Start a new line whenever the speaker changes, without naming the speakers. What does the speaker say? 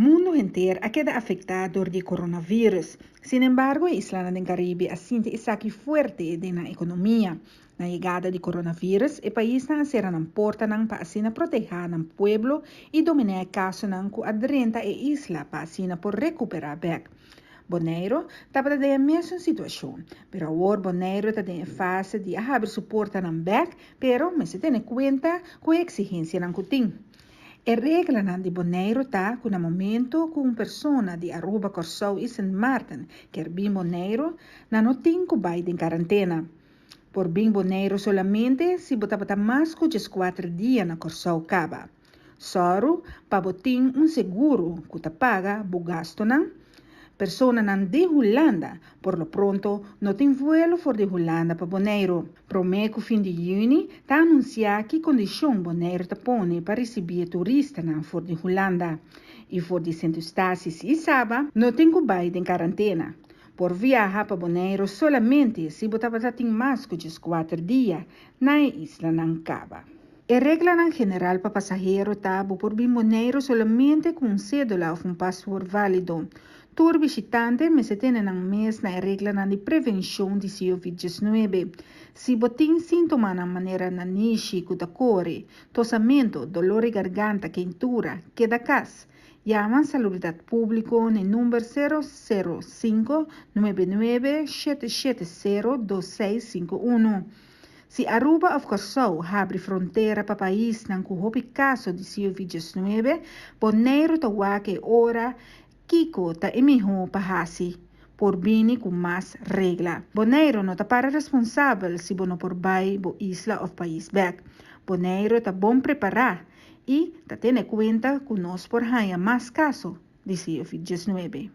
Mundu henter a keda afektá dor di coronavirus. Sinembargo, e islanan den Karibe a sinti esaki fuerte den nan ekonomia. Na yegada di coronavirus, e paisnan a sera nan portanan pa asina protehá nan pueblo i dominá e kasonan ku a drenta e isla pa asina por rekuperá bèk. Boneiru tabata den e mesun situashon, pero awor Boneiru ta den e fase di a habri su portanan bèk, pero mester tene kuenta ku e eksigensianan ku tin. E reglanan di Boneiru ta ku na momento ku un persona di Aruba, Kòrsou i Sint Maarten kier bin Boneiru, nan no tin ku bai den karantena. Por bin Boneiru solamente si bo tabata mas ku 14 dia na Kòrsou kaba. Sòru pa bo tin un seguro ku ta paga bo gastunan. Personanan di Hulanda por lo pronto no tin vuelo for di Hulanda pa Boneiru. Promé ku fin di yüni ta anunsiá ki kondishon Boneiru ta pone pa risibí e turistanan for di Hulanda. I for di Sint Eustatius i Saba no tin ku bai den karantena. Por viaha pa Boneiru solamente si bo tabata tin mas ku 14 dia na e islanan kaba. E reglanan general pa pasahero ta bo por bin Boneiru solamente ku un sédula òf un pasport válido. Tur bishitante mester tene nan mes na e reglanan di prevenshon di COVID-19. Si bo tin síntomanan manera nanishi ku ta kore, tosamentu, doló di garganta, keintura, keda kas. Yama Salubridat Públiko na e number 005 99 770 2651. Si Aruba òf Kòrsou habri frontera pa paisnan ku hopi kaso di COVID-19, Boneiru ta wak e ora kiko ta e mihó pa hasi. Por bini ku mas regla. Boneiru no ta para responsabel si bo no por bai bo isla òf pais bèk. Boneiru ta bon prepará i ta tene kuenta ku nos por haña mas kaso di COVID-19.